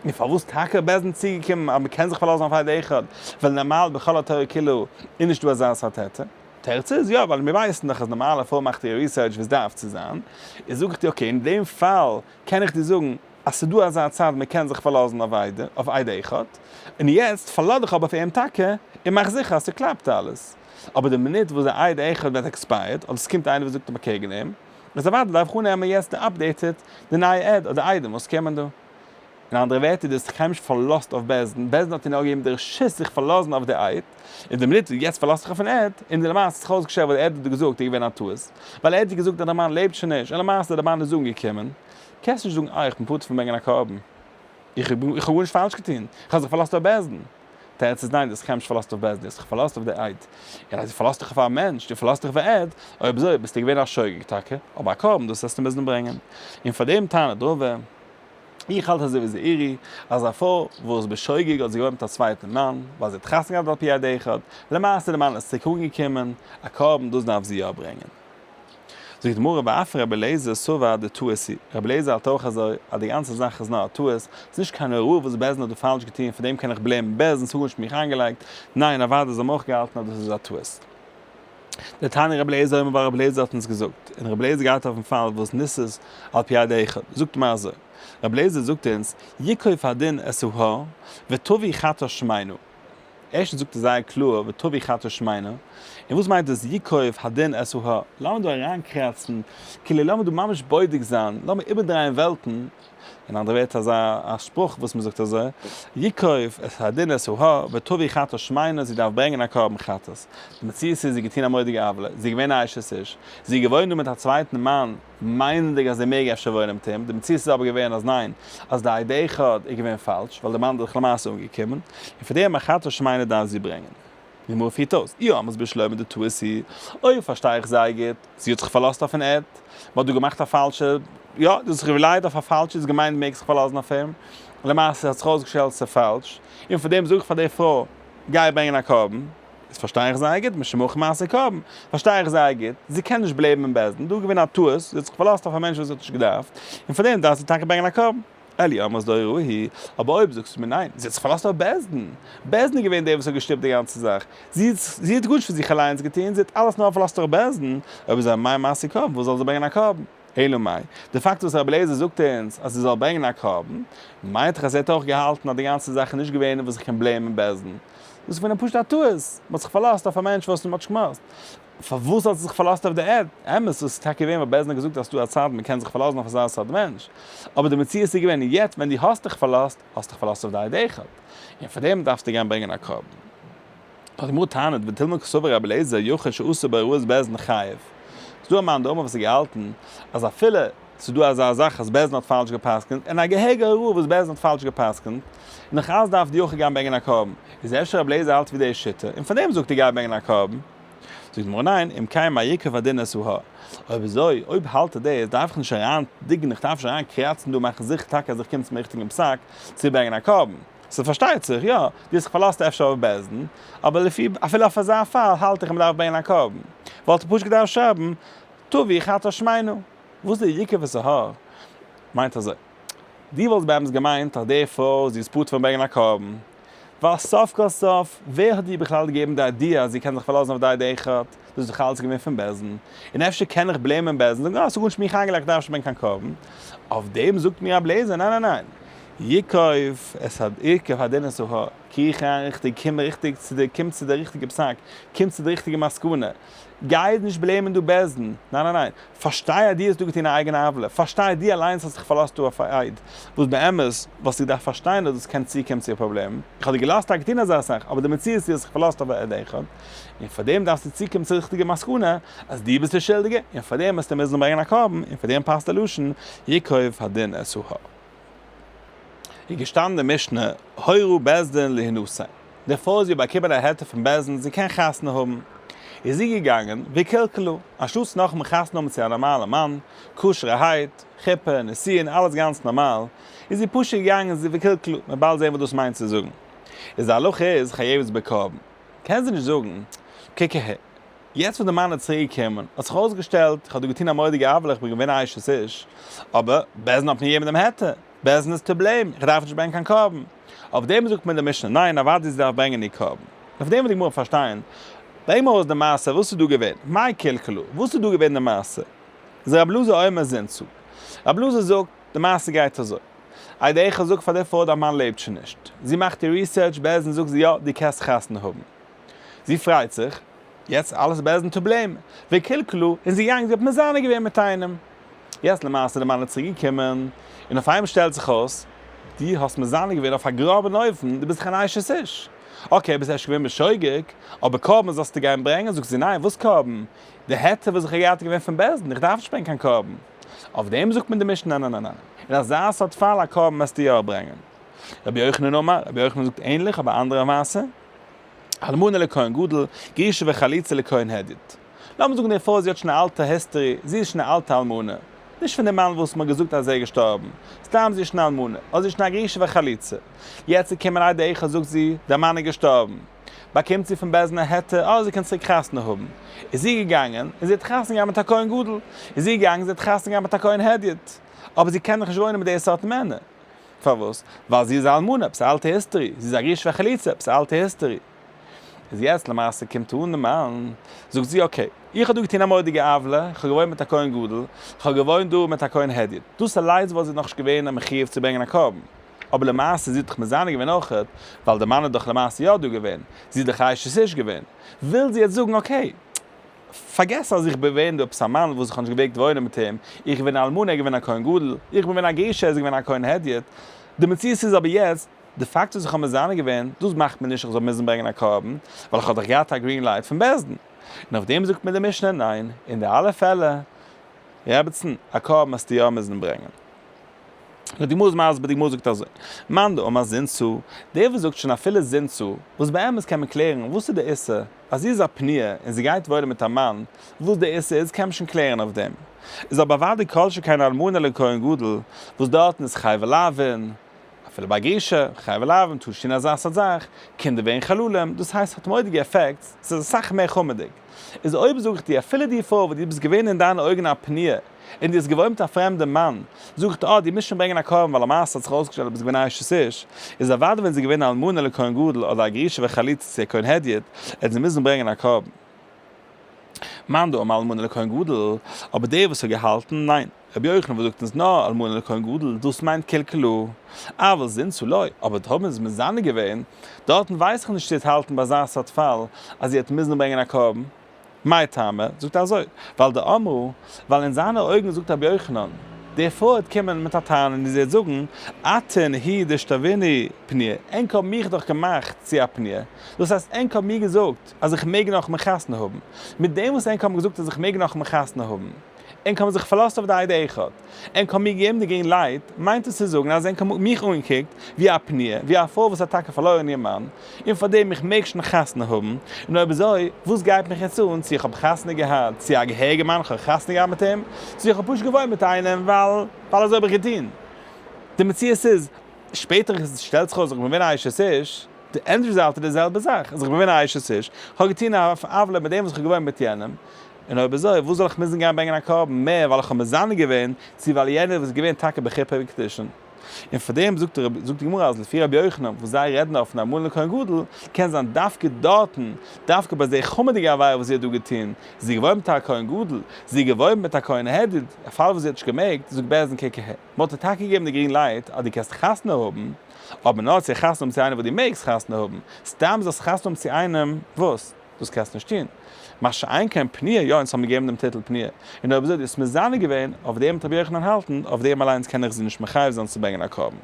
און פארוואס טאקע האט בית דין צוגעקומען אז מען קען זיך פארלאזן אויף עד אחד, ווען נארמאל בכל התורה כולה איז נישטא אזא סארט היתר? תירוץ איז יא, ווייל מיר ווייסן דאך אז נארמאלע פרוי מאכט איר research ווי עס דארף צו זיין. איז זאג איך דיר okay, אין דעם פאל קען איך דיר זאגן אז ס'איז דא אזא צד מען קען זיך פארלאזן אויף עד אחד, און יעצט פארלאז דיך אבער אויף אים טאקע, און מאך זיכער אז ס'קלאפט אלעס. אבער די מינוט וואס די עד אחד ווערט expired, אדער ס'קומט איינער וואס זאגט אים אקעגן אים, איז אוודאי דארף איך אננעמען יעצט די updated, די נייע עד אדער עדים וואס קומען דא. אין אנדערע ווערטער, דו האסט דיך קיינמאל נישט פארלאזט אויף בית דין, בית דין האט דיר נאר געגעבן די רשות זיך פארלאזן אויף די עד, און די מינוט וואס יעצט פארלאזט זיך אויפן עד, און די למעשה האט זיך אויסגעשטעלט וואס די עד האט דיר געזאגט איז געווען א טעות, ווייל ער האט דיר געזאגט אז די מאן לעבט שוין נישט, און למעשה די מאן איז אנגעקומען, קענסט נישט זאגן אה איך בין פטור פון ברענגען א קרבן, איך האב גארנישט פאלש געטון, איך האב זיך פארלאזט אויף בית דין. תירוץ איז ניין, דו האסט זיך קיינמאל נישט פארלאזט אויף בית דין, דו האסט זיך פארלאזט אויף די עד. און אז דו פארלאזט דיך אויף א מענטש, דו פארלאזט דיך אויף א עד, אויב אזוי ביסטו געווען א שוגג טאקע, אבער א קרבן דאס וועסטו מוזן ברענגען. און פאר דעם טענה'ט רבא, איך האלט אזוי ווי זעירי, אז א פרוי וואס בשוגג האט זי געוואוינט מיט א צווייטן מאן, ווייל זי האט חתונה געהאט על פי עד אחד, למעשה די מאן איז צוריק אנגעקומען, א קרבן דאס דארף זי יא ברענגען. זאגט די גמרא ואף רבי אליעזר סבר דטעות היא, רבי אליעזר האלט אויך אזוי אז די גאנצע זאך איז נאר א טעות, ס'איז נישט קיין הוראה וואס בית דין האט דא פאלש געטון, פאר דעם קען איך blame ן בית דין, ס'האט גארנישט מיך איינגעלייגט, ניין אוודאי זיי האבן אויך געהאלטן אז דאס איז א טעות. דתניא רבי אליעזר אומר ווייל רבי אליעזר האט אונז געזאגט, און רבי אליעזר גייט אויפן פאל וואס נישאת על פי עד אחד, זאגט מען אזוי, רבי אליעזר זאגט אונז, יקוף הדין את ההר ותביא חטאת שמינה. ערשטנס זאגט ער זייער קלאר ותביא חטאת שמינה, און וואס מיינט דאס יקוף הדין את ההר? לאמיר דא אריינקראצן, כאילו לאמיר דא ממש בודק זיין, לאמיר איבערדרייען וועלטן, אין אנדערע ווערטער אזא א שפרוך וואס מען זאגט אזוי, יקוף את הדין את ההר ותביא חטאת שמינה, זי דארף ברענגען א קרבן חטאת. די מציאות איז זי האט געטון א מורא'דיגע עוולה, זי איז געווען א אשת איש, זי איז געוואוינט דא מיט א צווייטן מאן, מיינענדיג אז זי מעג אפשר וואוינען מיט אים, די מציאות איז אבער געווען אז ניין, אז די עד אחד איז געווען פאלש, ווייל די מאן איז דאך למעשה אומגעקומען, און פאר דעם א חטאת שמינה דארף זי ברענגען. די גמרא פירט אויס, אי אמרת בשלמא דטעות היא, אויב פארשטיי איך זייער גוט, זי האט זיך פארלאזט אויפן עד, מען האט דא געמאכט א פאלשע, יא, זי האט זיך rely ט אויף א פאלשע, זי האט געמיינט מעג זיך פארלאזן אויף אים, למעשה האט זיך אויסגעשטעלט ס'איז פאלש, און פאר דעם זאג איך פאר די פרוי, גיי ברענגען א קרבן. דאס פארשטיי איך זייער גוט, משום הכי מעשה קרבן, פארשטיי איך זייער גוט, זי קען נישט blame ן בית דין, דא איז געווען א טעות, זי האט זיך פארלאזט אויף א מענטש וואס זי האט נישט געדארפט, און פאר דעם דארף זי טאקע ברענגען א קרבן. אלא אמרת דהוראה היא, אבער אויב זאגסטו מיר ניין, זי האט זיך פארלאזט אויף בית דין, בית דין איז געווען דער וואס האט געשטופט די גאנצע זאך, זי זי האט גארנישט פון זיך אליינס געטון, זי האט אלעס נאר פארלאזט אויף בית דין, אויב איז מאי מעשה קרבן, וואס זאל זי ברענגען א קרבן? אלא מאי, די פאקט וואס רבי אליעזר זאגט אונז אז זי זאל ברענגען א קרבן, מיינט דאך אז ער האט אויך געהאלטן אז די גאנצע זאך איז נישט געווען וואס איך קען blame ן בית דין. דאס איז געווען א פשוטע טעות, מען האט זיך פארלאזט אויף א מענטש וואס מען האט נישט געמאסט. פארוואס האט זי זיך פארלאזט אויף די עד? אמת, דאס איז טאקע געווען ווייל בית דין האט געזאגט אז ס'דא א צייט מען קען זיך פארלאזן אויף אזא סארט מענטש. אבער די מציאות איז געווען, יעצט ווען דו האסט דיך פארלאזט, האסט דיך פארלאזט אויף די עד אחד. און פאר דעם דארפסטו גיין ברענגען א קרבן. נאר די גמרא טענה'ט ותלמוד קסבר רבי אליעזר יחיד שעשה בהוראת בית דין חייב. ס'דא א מאן דאמר וואס האט געהאלטן אז אפילו ס'איז דא אזא זאך אז בית דין האט פאלש גע'פסק'נט, און א געהעריגע הוראה וואס בית דין האט פאלש גע'פסק'נט, און נאך אלץ דארף די יחיד גיין ברענגען א קרבן, איז אפשר רבי אליעזר האלט ווי די שיטה, און פארדעם זאגט ער גיי ברענגען א קרבן. זאגט די גמרא ניין, אם כן מאי יקוף הדין את ההר. אויב אזוי, אויב האלט ער דאס, דארף איך נישט אריין dig ן, איך דארף נישט אריין קראצן דא מאכן זיכער טאקע אז איך קום צום ריכטיגן פסק צו ברענגען א קרבן. ס'פארשטייט זיך, יא, דו האסט זיך פארלאזט אפשר אויף בית דין, אבער לפי, אפילו אויף אזא פאל האלט איך אז מ'דארף ברענגען א קרבן. וואלט ער פשוט געדארפט שרייבן, תביא חטאת שמינה. וואס איז די יקוף את ההר? מיינט אזוי, דו וואלסט באמת געמיינט אז די פרוי זי איז פטור פון ברענגען א קרבן, ווייל סוף כל סוף ווער האט איר בכלל געגעבן די idea אז זי קען זיך פארלאזן אויף די עד אחד? דאס איז דאך אלעס געווען פון בית דין, און אפשר קען איך blame ען בית דין, זאגן אה ס'איז גארנישט מיך איינגעלייגט איך דארף נישט ברענגען קיין קרבן, אויף דעם זאגט מיר רבי אליעזר ניין ניין ניין, יקוף את הד יקוף הדין את ההר, קריך אריין ריכטיג, קום ריכטיג צו די, קום צו די ריכטיגע פסק, קום צו די ריכטיגע מסקנא, גיי נישט blame ען דא בית דין, ניין ניין ניין, פארשטיי אז דו האסט דא געטון א אייגענע עוולה, פארשטיי דו אליינס האסט זיך פארלאזט דא אויף א עד, וואס באמת וואלסטו געדארפט פארשטיין אז דאס קען צוקומען צו א פראבלעם, איך האב דיר געלאזט טאקע טון אזא זאך, אבער די מציאות איז דו האסט זיך פארלאזט אויף א עד אחד, און פאר דעם דארפסטו צוקומען צו די ריכטיגע מסקנא אז דו ביסט דער שולדיגער, און פאר דעם וועסטו מוזן ברענגען א קרבן, און פאר דעם פאסט די לשון יקוף הדין את ההר. איז געשטאנען די משנה, הורו בית דין להינשא. די פרוי זי האט באקומען א היתר פון בית דין זי קען חתונה האבן, איז זי געגאנגען וקלקלה, אנשטאטס נאכאמאל חתונה האבן צו א נארמאלע מאן, כשר'ערהייט, חופה, נישואין, אלעס גאנץ נארמאל, איז זי פשוט געגאנגען זי וקלקלה, מ'וועט באלד זען וואס דאס מיינט צו זאגן. איז די הלכה איז חייבת בקרבן. קען זי נישט זאגן, קוק אהער, יעצט וואס די מאן איז צוריק געקומען, האט זיך אויסגעשטעלט, איך האב דא געטון א מורא'דיגע עוולה, איך בין געווען א אשת איש, אבער בית דין האט מיר געגעבן דעם היתר, בית דין איז to blame, איך דארף נישט ברענגען קיין קרבן. אויף דעם זאגט מיר די משנה, ניין, אוודאי זי דארף ברענגען איר קרבן. אויף דעם וויל די גמרא פארשטיין, ברענג מיר ארויס די מעשה, וואס איז דא געווען? מאי קלקלה? וואס איז דא געווען די מעשה? איז רבי אלעזר אומר זינתה. רבי אלעזר זאגט, די מעשה גייט אזוי. עד אחד זאגט פאר די פרוי דיין מאן לעבט שוין נישט. זי מאכט איר research, בית דין זאגט זי יא, דו קענסט חתונה האבן. זי פרייט זיך, יעצט אלעס בית דין to blame. וקלקלה, און זי געגאנגען, זי האט מזנה געווען מיט איינעם. יעצט למעשה די מאן איז צוריק געקומען, און אויף איינמאל שטעלט זיך אויס, דו האסט מזנה געווען אויף א גראבן אופן, דו ביסט דאך אן אשת איש. okay, ביסט אפשר געווען בשוגג, אבער קרבן זאלסטו גיין ברענגען? זאגט זי, ניין, וואס קרבן? די היתר וואס איך האב געהאט איז געווען פון בית דין, איך דארף נישט ברענגען קיין קרבן. אויף דעם זאגט מען די משנה, ניין ניין ניין, אין אזא סארט פאל א קרבן וועסטו יא ברענגען. רבי יוחנן אמר, רבי יוחנן זאגט ענליך אבער אנדערע מעשה, אלמנה לכהן גדול, גרושה וחלוצה לכהן הדיוט. לאמיר זאגן די פרוי זי האט שוין א אלטע history, זי איז שוין א אלטע אלמנה, נישט פון די מאן וואס מ'האט געזאגט אז ער איז געשטארבן, סתם זי איז שוין א אלמנה, אדער זי איז שוין א גרושה וחלוצה. יעצט איז געקומען עד אחד זאגט זי, די מאן איז געשטארבן. באקומט זי פון בית דין א היתר אז זי קען צוריק חתונה האבן. איז זי געגאנגען און זי האט חתונה געהאט מיט א כהן גדול. איז זי געגאנגען זי האט חתונה געהאט מיט א כהן הדיוט. אבער זי קען דאך נישט וואוינען מיט די סארט מענער. פארוואס? ווייל זי איז א אלמנה, עפעס א אלטע history. זי איז א גרושה וחלוצה, עפעס א אלטע history. איז יעצט למעשה קומט אן די מאן, זאגט זי okay, איך האב דא געטון א מורא'דיגע עוולה, איך האב געוואוינט מיט א כהן גדול, איך האב געוואוינט דא מיט א כהן הדיוט. דאס אליינס וואלט זי נאכנישט געווען א מחיוב צו ברענגען א קרבן. אבער למעשה זי האט דאך מזנה געווען אויכעט, ווייל די מאן איז דאך למעשה יא דא געווען, זי איז דאך אשת איש געווען. וויל זי יעצט זאגן okay, פארגעס אז איך בין געווען דא עפעס א מאן וואס איך האב נישט געוועגט וואוינען מיט אים, איך בין א אלמנה ער איז געווען א כהן גדול, איך בין געווען א גרושה ער איז געווען א כהן הדיוט. די מציאות איז אבער יעצט, די פאקט וואס איך האב מזנה געווען, דאס מאכט מיר נישט איך זאל מוזן ברענגען א קרבן, ווייל איך האב דאך געהאט א green light פון בית דין. און אויף דעם זאגט מיר די משנה ניין, אין די אלע פעלער, רעבעצן, א קרבן מוזטו יא מוזן ברענגען. נאר די גמרא איז מסביר, די גמרא זאגט אזוי, מאן דאמר זינתה, דער וואס זאגט שוין אפילו זינתה, וואס באמת קען מען קלערן וואס איז די איסור, אז זי איז א פנויה און זי גייט וואוינען מיט א מאן, וואס די איסור איז קען מען שוין קלערן אויף דעם. איז אבער אוודאי כל שכן אלמנה לכהן גדול, וואס דארטן איז חייבי לאוין, אפילו ביי גרושה, חייבי לאוין, טאר נישט טון אזא סארט זאך, קינדער ווערן חללים, דאס הייסט ס'האט מורא'דיגע effects, ס'איז אסאך מער חמור'דיג. איז אויב זאג איך דיר, אפילו די פרוי וואס דו ביסט געווען אין דיינע אויגן א פנויה, און דו האסט געוואוינט מיט א פרעמדע מאן, זאג איך דיר, אה, דו מוזט שוין ברענגען א קרבן ווייל למעשה האט זיך אויסגעשטעלט אז דו ביסט געווען א אשת איש, איז אוודאי ווען זי איז געווען א אלמנה לכהן גדול אדער א גרושה וחלוצה צו א כהן הדיוט, עט זי מוזן ברענגען א קרבן. מאן דאמר אלמנה לכהן גדול, אבער דער וואס האט געהאלטן, ניין. רבי יוחנן וואס זאגט אונז נאר אלמנה לכהן גדול, דאס מיינט קלקלה, אבל זינתה לא, אבער טאמער איז מזנה געווען, דארטן ווייס איך נישט צו ער האט האלטן ביי אזא סארט פאל אז זי האט מוזן ברענגען א קרבן. מאי טעמא? זאגט ער אזוי, ווייל דאמרו, ווייל אין זיינע אויגן זאגט רבי יוחנן, די פרוי וועט קומען מיט א טענה און זי וועט זאגן, אתון הוא דאשתוינהו פנויה, ענק האבן מיך דאך געמאכט צו א פנויה, דאס הייסט ענק האבן מיר געזאגט אז איך מעג נאכאמאל חתונה האבן, מיט דעם וואס ענק האבן געזאגט אז איך מעג נאכאמאל חתונה האבן, ענק האבן זיך פארלאזט אויף די עדה אחד, ענק האבן מיר געגעבן די green light, מיינט עס צו זאגן אז ענק האבן מיך אנגעקוקט ווי א פנויה, ווי א פרוי וואס האט טאקע פארלוירן איר מאן, און פאר דעם איך מעג שוין חתונה האבן, און אויב אזוי, וואס גייט מיך יעצט אן צו איך האב חתונה געהאט צו א געהעריגע מאן, איך האב חתונה געהאט מיט אים, צו איך האב פשוט געוואוינט מיט איינעם ווייל ווייל אזוי האב איך געטון. די מציאות איז, שפעטער עס שטעלט זיך אויס איך בין געווען א אשת איש, די end result איז די זעלבע זאך, אז איך בין געווען א אשת איש, איך האב געטון א עוולה מיט דעם וואס איך האב געוואוינט מיט יענעם, און אויב אזוי וואס זאל איך מוזן גיין ברענגען א קרבן מער ווייל איך האב מזנה געווען, צו ווייל יענער איז געווען טאקע בחופה וקדושין. און פאר דעם זאגט זאגט די גמרא אז לפי רבי יוחנן וואס זיי רעדן אויפן אלמנה לכהן גדול, קען זיין דווקא דארטן, דווקא ביי די חמור'דיגע עבירה וואס זי האט דא געטון, זי איז געוואוינט מיט א כהן גדול, זי איז געוואוינט מיט א כהן הדיוט, א פאל וואס זי האט נישט געמעגט, זאגט בית דין קוק אהער, מען האט דיר טאקע געגעבן די green light אז דו קענסט חתונה האבן, אבער נאר צו חתונה האבן צו איינעם וואס דו מעגסט חתונה האבן, סתם זאלסט חתונה האבן צו איינעם וואס? דאס קענסטו נישט טון. מה שאין כן פנויה, יא אונז האבן געגעבן דעם טיטל פנויה, און אויב אזוי דו האסט מזנה געווען, אויף דעם האט רבי יוחנן האלטן, אויף דעם אליינס קען איך זי נישט מחייב זיין צו ברענגען א קרבן.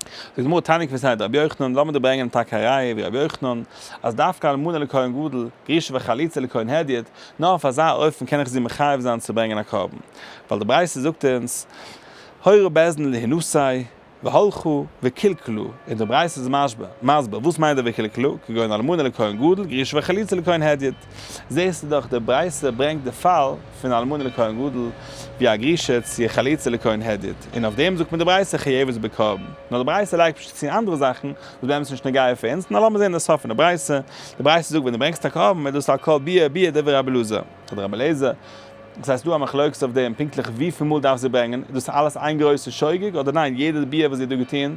זאגט די גמרא תניא כוותיה דרבי יוחנן, לאמיר דיר ברענגען טאקע א ראיה ווי רבי יוחנן, אז דווקא אלמנה לכהן גדול, גרושה וחלוצה לכהן הדיוט, נאר אויף אזא אופן קען איך זי מחייב זיין צו ברענגען א קרבן. ווייל די ברייתא זאגט אונז, הורה בית דין להנשא, והלכו וקלקלו, און די ברייתא איז מסביר, מסביר, וואס מיינט די וקלקלו, כגון אלמנה לכהן גדול, גרושה וחלוצה לכהן הדיוט. זעסטו דאך די ברייתא ברענגט די פאל פון אלמנה לכהן גדול, ווי א גרושה צו חלוצה לכהן הדיוט, און אויף דעם זאגט מען די ברייתא חייבת בקרבן. נאר די ברייתא לייגט פשוט צו אנדערע זאכן וואס באמת איז נישט נוגע פאר אונז, נאר לאמיר זען די סוף פון די ברייתא, די ברייתא זאגט ווען דו ברענגסט א קרבן איז דאס על כל ביאה וביאה דברי רבי אלעזר, אדער רבי אליעזר, דאס הייסט דא א מחלוקת אויף דעם פונקטליך וויפיל מאל דארף זי ברענגען, איז דאס אלעס איין גרויסע שוגג אדער ניין יעדע ביאה וואס זי האט דא געטון,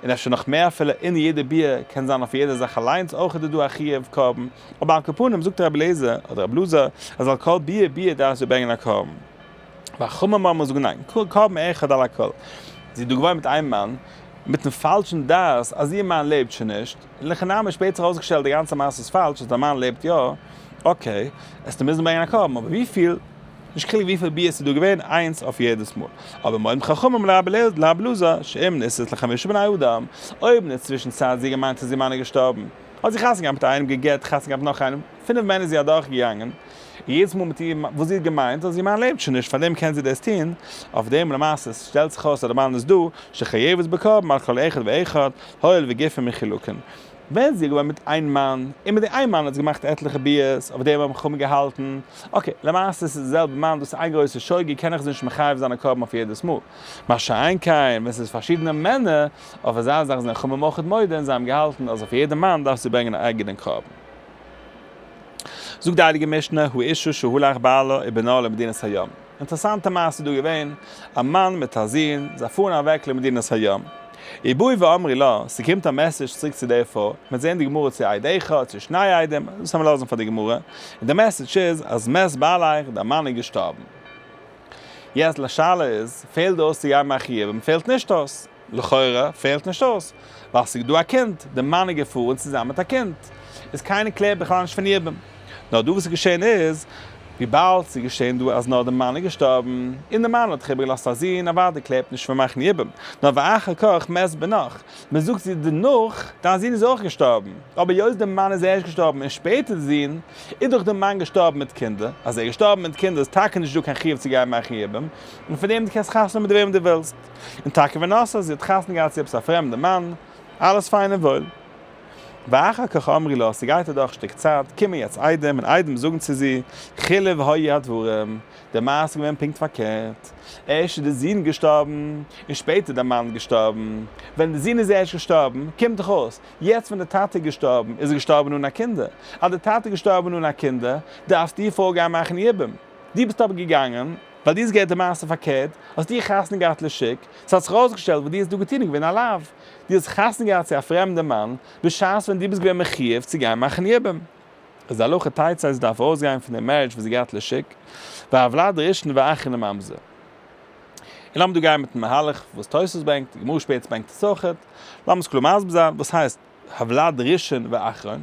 און אפשר נאך מער אפילו אין יעדע ביאה קען זיין אויף יעדע זאך אליינס אויך איז דא א חיוב קרבן, אבער על כל פנים זאגט רבי אליעזר אדער רבי אלעזר אז על כל ביאה וביאה דארף זי ברענגען א קרבן. וחכמים אומרים זאגן ניין, קרבן אחד על הכל. זי איז דא געוואוינט מיט איין מאן, מיטן פאלשן דעת אז איר מאן לעבט שוין נישט, און אין הכי נמי שפעטער זיך אויסגעשטעלט די גאנצע מעשה איז פאלש אז דיין מאן לעבט יא, okay, עסטו מוזן ברענגען א קרבן, אבער וויפיל, נישט חילוק וויפיל ביאות ס'איז דא געווען, איינס אויף יעדעס מאל. אבער מודים חכמים לרבי אלעזר, שאם נישאת לחמישה בני אדם, אויב אין די צווישן צייט זי געמיינט אז איר מאן איז געשטארבן, האט זי חתונה געהאט מיט איינעם, גע'גט, חתונה געהאט מיט נאך איינעם, פינף מענער איז זי אדורך געגאנגען, און יעדעס מאל מיט איר וואס זי האט געמיינט אז איר מאן לעבט שוין נישט, פארדעם קען זי דאס טון, אויף דעם למעשה שטעלט זיך אויס אז די מאן איז דא, שחייבת בקרבן על כל אחד ואחד, הואיל וגופין מחולקין. ווען זי איז געווארן מיט איין מאן, און מיט די איין מאן האט זי געמאכט עטליכע ביאות, אויף דעם האבן חכמים געהאלטן, okay, למעשה עס איז די זעלבע מאן, דאס איז איין גרויסע שוגג, קען איך זי נישט מחייב זיין א קרבן אויף יעדעס מאל. מה שאין כן ווען ס'איז פארשידענע מענער, אויף אזא זאך זענען חכמים אויכעט מודה און זיי האבן געהאלטן אז אויף יעדע מאן דארף זי ברענגען א אייגענעם קרבן. זאגט די הייליגע משנה, האשה שהלך בעלה ובנה למדינת הים. אינטערעסאנטע מעשה איז דא געווען, א מאן מיט א זון, זיי פארן אוועק למדינת הים. ובאו ואמרו לה, ס'קומט א message צוריק צו די פרוי, מ'וועט זען די גמרא צו עד אחד צו שני עדים, דאס וועלן מיר לאזן פאר די גמרא, און די message איז אז מת בעלך, דיין מאן איז געשטארבן. יעצט לשאלה איז, פעלט אויס צו גיין מאכן יבום? פעלט נישט אויס. לכאורה פעלט נישט אויס, ווייל ס'איז דא א קינד, די מאן איז געפארן צוזאמען מיט א קינד, איז קיינער קלערט בכלל נישט פון יבום. נאר דא וואס איז געשען איז, וויבאלד ס'איז געשען דא אז נאר די מאן איז געשטארבן, און די מאן האט דאך איבערגעלאזט א זון, אוודאי קלערט נישט פון מאכן יבום. נאר ואחר כך מת בנך, מען זאגט זי דערנאך, דיין זון איז אויך געשטארבן, אבער היות די מאן איז ערשט געשטארבן און שפעטער די זון, איז דאך די מאן געשטארבן מיט קינדער, אז ער איז געשטארבן מיט קינדער איז טאקע נישט דא קיין חיוב צו גיין מאכן יבום, און פון דעם דו קענסט חתונה האבן מיט וועם דו ווילסט. און טאקע ונשאת, זי האט חתונה געהאט צו עפעס א פרעמדע מאן, אלעס פיין און וואויל. ואחר כך אמרו לה, ס'גייט אדורך שטיק צייט, קומען יעצט עדים, און עדים זאגן צו זי, חילוף היו הדברים, די מעשה איז געווען פונקט פארקערט, ערשט איז די זון געשטארבן, און שפעטער די מאן געשטארבן, ווען די זון איז ערשט געשטארבן, קומט דאך אויס, יעצט ווען די טאטע איז געשטארבן, איז ער געשטארבן אן א קינדער, אז די טאטע איז געשטארבן אן א קינדער, דארפסטו פארגיין מאכן יבום, דו ביסט אבער געגאנגען, ווייל דו האסט געהערט די מעשה פארקערט, האסטו חתונה געהאט לשוק, ס'האט זיך ארויסגעשטעלט וואס דו האסט דא געטון איז געווען א לאו, דו האסט חתונה געהאט צו א פרעמדע מאן, בשעת ווען דו ביסט געווען מחיוב צו גיין מאכן יבום. איז די הלכה תצא זי דארף ארויסגיין פון די marriage וואס זי געהאט לשוק, והוולד ראשון ואחרון ממזר. און לאמיר דא גיין מיטן מהלך וואס תוספות ברענגט, די גמרא שפעטער ברענגט עס אויכעט, לאמיר עס קלאר מסביר זיין וואס הייסט הוולד ראשון ואחרון,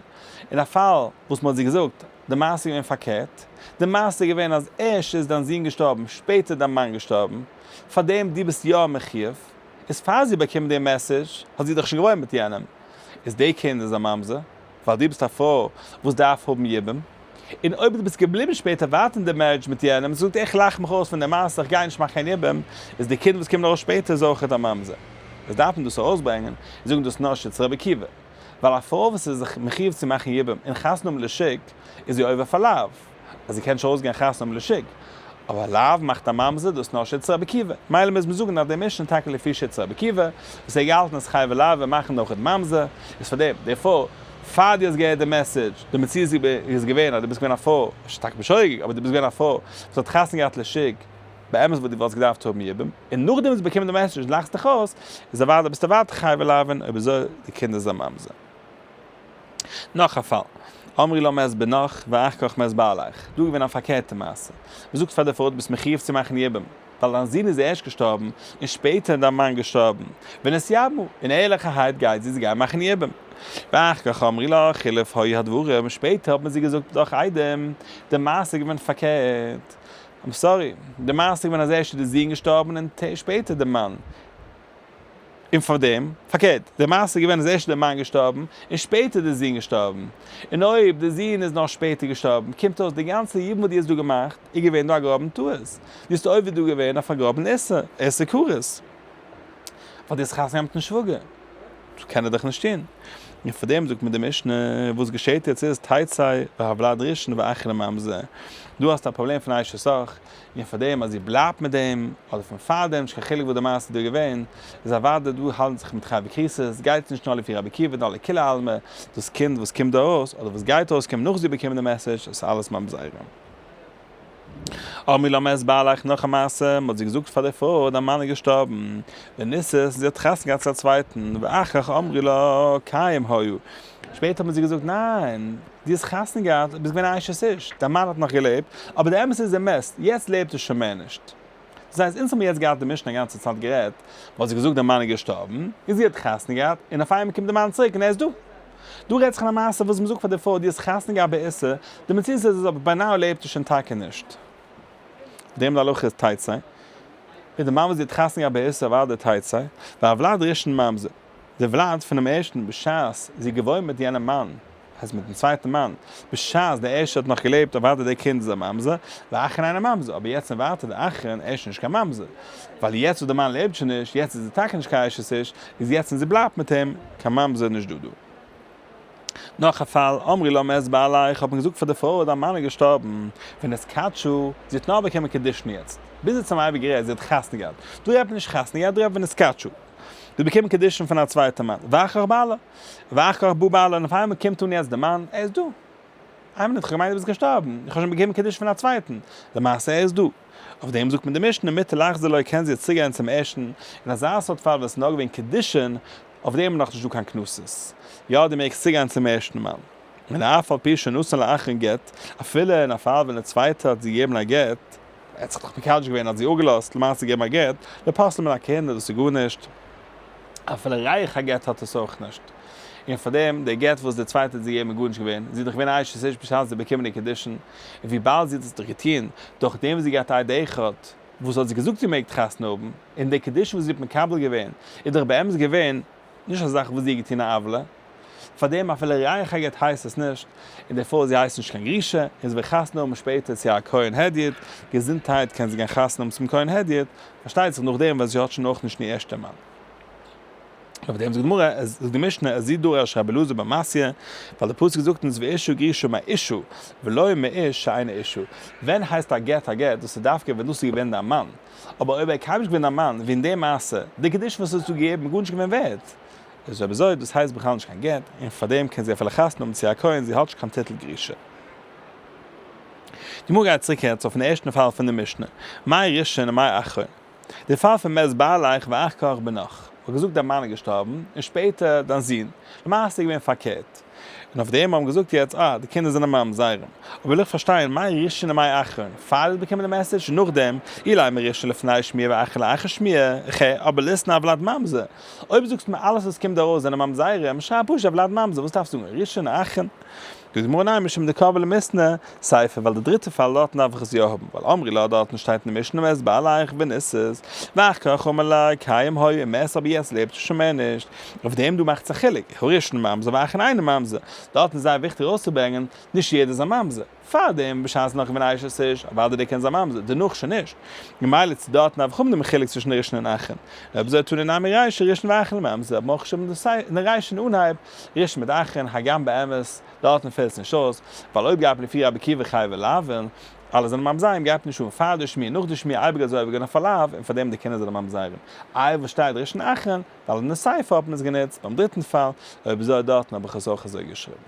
אין א פאל וואס מען האט זי געזאגט די מעשה איז געווען פארקערט, די מעשה איז געווען אז ערשט איז דיין זון געשטארבן שפעטער דיין מאן געשטארבן, פארדעם דו ביסט יא מחיוב, איז פאר זי באקומט די message האט זי דאך שוין געוואוינט מיט יענעם, איז די קינד איז א ממזר, ווייל דו ביסט א פרוי וואס דארף האבן יבום, און אויב דו ביסט געבליבן שפעטער ווייטער אין די marriage מיט יענעם, זאגט איך לאך מיך אויס פון די מעשה איך גיי נישט מאכן קיין יבום, איז די קינד וואס קומט ארויס שפעטער איז אויכעט א ממזר. איז דארף מען דאס ארויסברענגען און זאגן דאס נאר שיטת רבי עקיבא, ווייל א פרוי וואס איז זיך מחיוב צו מאכן יבום און חתונה האבן לשוק איז זי עובר פאר לאו, אז זי קען נישט ארויסגיין חתונה האבן לשוק, אבער לאו מאכט א ממזר דאס נאר שיטת רבי עקיבא, מילא מוז מען זאגן אז די משנה טאקע לפי שיטת רבי עקיבא, וואס ער האט געהאלטן אז חייבי לאוין מאכן נאכעט ממזר, איז פאר דעם, דערפאר, פאר דו האסט געהערט די message, די מציאות איז געווען אז דו ביסט געווען א פרוי, אפשר טאקע בשוגג, אבער דו ביסט געווען א פרוי וואס האט חתונה געהאט לשוק, באמת וואס דו וואלסט געדארפט האבן יבום, און נאכדעם וואס באקומען די message לאכסט דיך אויס, איז אוודאי ביסטו ווייטער חייבי לאוין, אויב אזוי די קינד איז א ממזר. נאך א פאל, אמרו לה מת בנך ואחר כך מת בעלך, דא איז געווען א פארקערטע מעשה, מען זאגט פאר די פרוי דו ביסט מחיוב צו מאכן יבום, ווייל דיין זון איז ערשט געשטארבן און שפעטער דיין מאן געשטארבן, ונתייבמה, און ערליכערהייט גייט זי זי גיין מאכן יבום. ואחר כך אמרו לה חילוף היו הדברים, שפעטער האט מען זי געזאגט דורך עדים, די מעשה איז געווען פארקערט, I'm sorry, די מעשה איז געווען אז ערשט איז די זון געשטארבן און שפעטער די מאן. און פארדעם, פארקערט, די מעשה איז געווען אז ערשט איז די מאן געשטארבן און שפעטער די זון געשטארבן. און אויב די זון איז נאר שפעטער געשטארבן, קומט אויס די גאנצע יבום וואס דו האסט דא געמאכט איז געווען דא א גראבן טעות. דו האסט עובר דא געווען אויף א גראבן איסור, איסור כרת. ווייל דו האסט חתונה געהאט מיטן שוואגער. דאס קען ער דאך נישט טון. און פאר דעם זאגט מיר די משנה, וואס געשעט יעצט איז, תצא והוולד ראשון ואחרון ממזר. דא האסטו א פראבלעם פון אשת אח, און פאר דעם אז זי בלייבט מיט דעם, אדער פון פאר דעם, נישט קיין חילוק וואס די מעשה איז דא געווען, איז אוודאי דא האלט זיך מיט חייבי כריתות, גייט נישט נאר לפי רבי עקיבא נאר לכולי עלמא, דאס קינד וואס קומט דא ארויס, אדער וואס גייט ארויסקומען נאך זי באקומען די message, איז אלעס ממזרים. אמרו לה מת בעלך נאך א מעשה, מען האט זי געזאגט פאר די פרוי, דיין מאן איז געשטארבן, ונישאת, זי האט חתונה געהאט צו א צווייטן, ואחר כך אמרו לה קיים היה, שפעטער האט מען זי געזאגט, ניין, דו האסט חתונה געהאט, ביסט געווען א אשת איש, דיין מאן האט נאך געלעבט, אבער די אמת איז ער מת, יעצט לעבט ער שוין מער נישט. דאס הייסט, אונז האבן יעצט געהאט די משנה א גאנצע צייט גערעדט, מען האט זי געזאגט דיין מאן איז געשטארבן, און זי האט חתונה געהאט, און אויף איינמאל קומט די מאן צוריק און ער איז דא. דא רעדט זיך אין א מעשה וואס מען זאגט פאר די פרוי דו האסט חתונה געהאט באיסור, די מציאות איז אז אבער ביי now לעבט ער שוין טאקע נישט. דעם להלכה איז תצא, מיט די מאן וואס זי האט חתונה געהאט באיסור אוודאי תצא, והוולד ראשון ממזר. די ולד פונעם ערשטן בשעת זי איז געוואוינט מיט יענעם מאן, הייסט מיטן צווייטן מאן, בשעת דער ערשטער האט נאך געלעבט אוודאי דער קינד איז א ממזר, ואחרון אינו ממזר, אבער יעצט און ווייטער דער אחרון ער איז שוין נישט קיין ממזר, ווייל יעצט וואס דער מאן לעבט שוין נישט, יעצט איז ער טאקע נישט קיין אשת איש, איז יעצט ווען זי בלייבט מיט אים, קיין ממזר נישט דא דא. נאך א פאל, אמרי לה מת בעליך, האט מען געזאגט פאר די פרוי דיין מאן איז געשטארבן, ונתקדשה, זי האט נאר באקומען קידושין יעצט, ביז זי האט צום אייביג גערעדט, זי האט חתונה געהאט, דא רעדט מען נישט חתונה געהאט, דא רעדט מען ונתקדשה, זי האט באקומען קידושין פון א צווייטע מאן, ואחר כך בעלה, ואחר כך בא בעלה, און אויף איינמאל קומט אן יעצט די מאן, ער איז דא. איין מינוט, איך האב געמיינט דו ביסט געשטארבן, איך האב שוין באקומען קידושין פון א צווייטן, למעשה ער איז דא. אויף דעם זאגט מען די משנה, מותר לחזור לו קען זי יעצט צוגיין צום ערשטן, אין אזא סארט פאל ווען עס איז נאר געווען קידושין, אויף דעם איז נאכנישט דא קיין קנסות. יא דו מעגסט צוגיין צום ערשטן מאן. און אף על פי שנתן לאחרון גט, אפילו אין א פאל ווען דער צווייטער האט זי געגעבן א גט, ער האט זיך דאך מקדש געווען האט זי אפגעלאזט, למעשה געבן א גט, לא פסלה מן הכהונה דאס איז גארנישט, אפילו ריח הגט האט עס אויך נישט. און פאר דעם, דער גט וואס דער צווייטער האט זי געגעבן איז גארנישט געווען, זי איז דאך געווען א אשת איש בשעת זי האט באקומען איר קידושין, און וויבאלד זי האט עס דאך געטון דורך דעם וואס זי געהאט עד אחד, וואס האט זי געזאגט זי מעג חתונה האבן, און די קידושין וואס זי האט מקבל געווען איז דאך באמת געווען נישט א זאך וואס זי האט געטון א עוולה, פאר דעם אפילו ריח הגט הייסט עס נישט, און דערפאר זי הייסט נישט קיין גרושה, און זי וועט חתונה האבן שפעטער צו א כהן הדיוט, געזונטהייט קען זי גיין חתונה האבן צום כהן הדיוט, פארשטייט זיך נאכדעם ווען זי האט שוין אויך נישט איר ערשטע מאן. אויף דעם זאגט די גמרא, זאגט די משנה, את זו דרש רבי אלעזר בר מתיא, ווייל די פסוק זאגט אונז ואשה גרושה מאישה, ולא מאיש שאינו אישה. ווען הייסט א גט א גט? דאס איז דווקא ווען דאס איז געווען דיין מאן. אבער אויב ער איז קיינמאל נישט געווען דיין מאן, ווי אין די מעשה, די קידושין וואס האסטו געגעבן איז גארנישט געווען ווערד. איז אויב אזוי, דאס הייסט בכלל נישט קיין גט, און פארדעם קען זי אפילו חתונה האבן צו א כהן, זי האט נישט קיין טיטל גרושה. די גמרא גייט צוריק יעצט אויפן ערשטן פאל פון די משנה, מאי ראשון ומאי אחרון. די פאל פון מת בעליך ואחר כך בנך, האט געזאגט דיין מאן איז געשטארבן און שפעטער דיין זון, למעשה איז געווען פארקערט, און אויף דעם האבן געזאגט יעצט אה די קינדער זענען ממזרים, אבער וויל איך פארשטיין מאי ראשון ומאי אחרון, פאר דו האסט באקומען די message און נאכדעם, אילימא ראשון לפני שמיעה ואחרון לאחר שמיעה, ח אבער ליתני הולד ממזר, אויב זאגסטו מיר אלעס וואס קומט דא ארויס זענען ממזרים, שרייב פשוט הולד ממזר, וואס דארפסטו זאגן ראשון אחרון? זאגט די גמרא ניין משום דקבעי למיתני סיפא ווייל די דריטע פאל דארטן דארף איך עס יא האבן ווייל אמרי לה דארטן שטייט אין די משנה מת בעליך וניסת ואחר כך אמר לה קיים היה ומת אבער יעצט לעבט ער שוין מער נישט אויף דעם דא מאכט זיך חילוק הראשון ממזר ואחרון אינו ממזר דארטן איז זייער וויכטיג ארויסצוברענגען נישט יעדער איז א ממזר פארדעם בשעת נאך געווען אשת איש אוודאי דער קען זיין ממזר דערנאך שוין נישט ממילא צו דארטן דארף איך האבן דעם חילוק צווישן ראשון און אחרון אויב אזוי תנא נמי רישא ראשון ואחרון לממזר האט מען אויך געשריבן די רישא אין אנהייב ראשון מיט אחרון, הגם באמת דארטן פעלט עס נישט אויס, ווייל אויב גייט מען לפי רבי עקיבא חייבי לאוין, אלע זענען ממזרים, גייט נישט אן פאר די שמיעה נאך די שמיעה אייביג אזוי אייביג אויף א לאו, און פארדעם די קינדער זענען ממזרים. איי וואס שטייט ראשון אחרון, ווייל אין די סיפא האט מען עס גענוצט, ביים דריטן פאל, אויב אזוי דארטן האב איך עס אויך אזוי געשריבן.